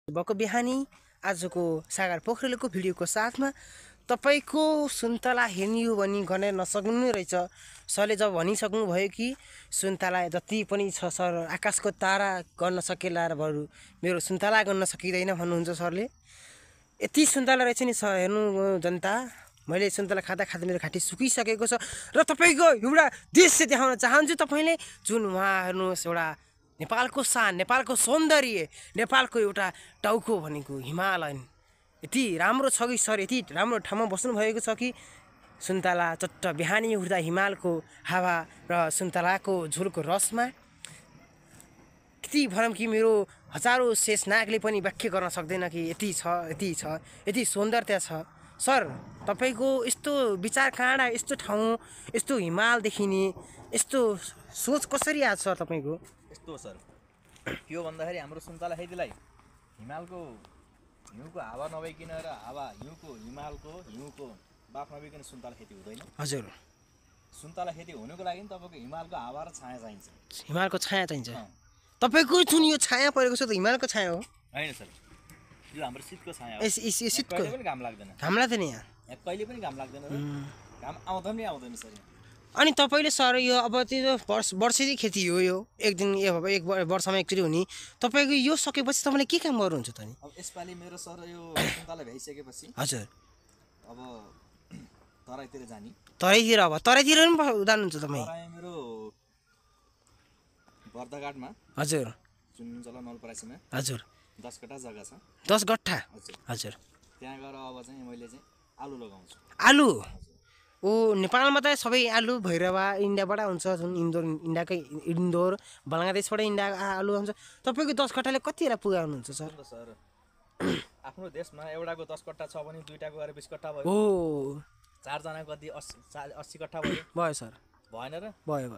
भएको बिहानी आजको सागर पोखरेलको भिडियोको साथमा तपाईको सुन्तला हेर्ने हो भने गर्न नसक्नु रहेछ। सरले जब भनिसक्नु भयो कि सुन्तला जति पनि छ सर आकाशको तारा गर्न सकेला र बरु मेरो सुन्तला गर्न सकिँदैन भन्नुहुन्छ सरले। यति सुन्तला रहेछ नि सर, हेर्नु जनता, मैले सुन्तला खाँदा खाँदा मेरो घाँटी सुकिसकेको छ र तपाईको एउटा दृश्य देखाउन चाहन्छु तपाईले। जुन उहाँ हेर्नुहोस्, एउटा नेपालको शान, नेपालको सौन्दर्य, नेपालको एउटा टाउको भनेको हिमालयन यति राम्रो छ कि सर, यति राम्रो ठाउँमा बस्नु भएको छ कि सुन्तला चट्ट बिहानी उठ्दा हिमालको हावा र सुन्तलाको झोलको रसमा यति भनौँ कि मेरो हजारौँ शेष नागले पनि व्याख्या गर्न सक्दैन कि यति छ, यति छ, यति सौन्दर्यता छ। सर तपाईको यस्तो विचार काँडा, यस्तो ठाउँ, यस्तो हिमाल देखिने यस्तो सोच कसरी आछ सर तपाईको? यस्तो सर के हो भन्दाखेरि हाम्रो सुन्तला खेतीलाई हिमालको हिउँको हावा नभइकन र हिमालको हिउँको बाफ नभइकन सुन्तला खेती हुँदैन। हजुर, सुन्तला खेती हुनुको लागि तपाईको हिमालको हावा र छाया चाहिन्छ। हिमालको छाया चाहिन्छ। तपाईको जुन यो छाया परेको छ त हिमालको छाया हो? हैन सर, यो हाम्रो शीतको छाया हो। शीतको कहिले पनि घाम लाग्दैन। घाम लाग्दैन यहाँ कहिले पनि घाम लाग्दैन र घाम आउँदैन सर। अनि तपाईले सर यो अब त्यो वर्षेरी खेती हो, यो एक दिन एक वर्षमा एकचोटि हुने, तपाईको यो सकेपछि तपाईले के काम गर्नुहुन्छ त नि? अब यसपालि मेरो सर यो सुन्तला भइसकेपछि हजुर अब तराईतिर जाने। तराईतिर? अब तराईतिर पनि जानुहुन्छ तपाईँ? तराई मेरो बर्दाघाटमा। हजुर, जुन जल नलपरासीमा। हजुर 10 कट्ठा जग्गा छ। 10 गट्ठा? हजुर। त्यहाँ गएर अब चाहिँ मैले चाहिँ आलु लगाउँछु। आलु? ओ, नेपालमा त सबै आलु भैरवा इन्डियाबाट हुन्छ, जुन इन्डोर बङ्गलादेशबाट इन्डिया आलु हुन्छ। तपाईको 10 कट्ठाले कतिवटा पुगाउनुहुन्छ सर? सर आफ्नो देशमा एउटाको 10 कट्ठा छ भने दुईटाको गएर 20 कट्ठा भयो। ओ, 4 जनाको कति 80 कट्ठा भयो सर? भएन र? भयो।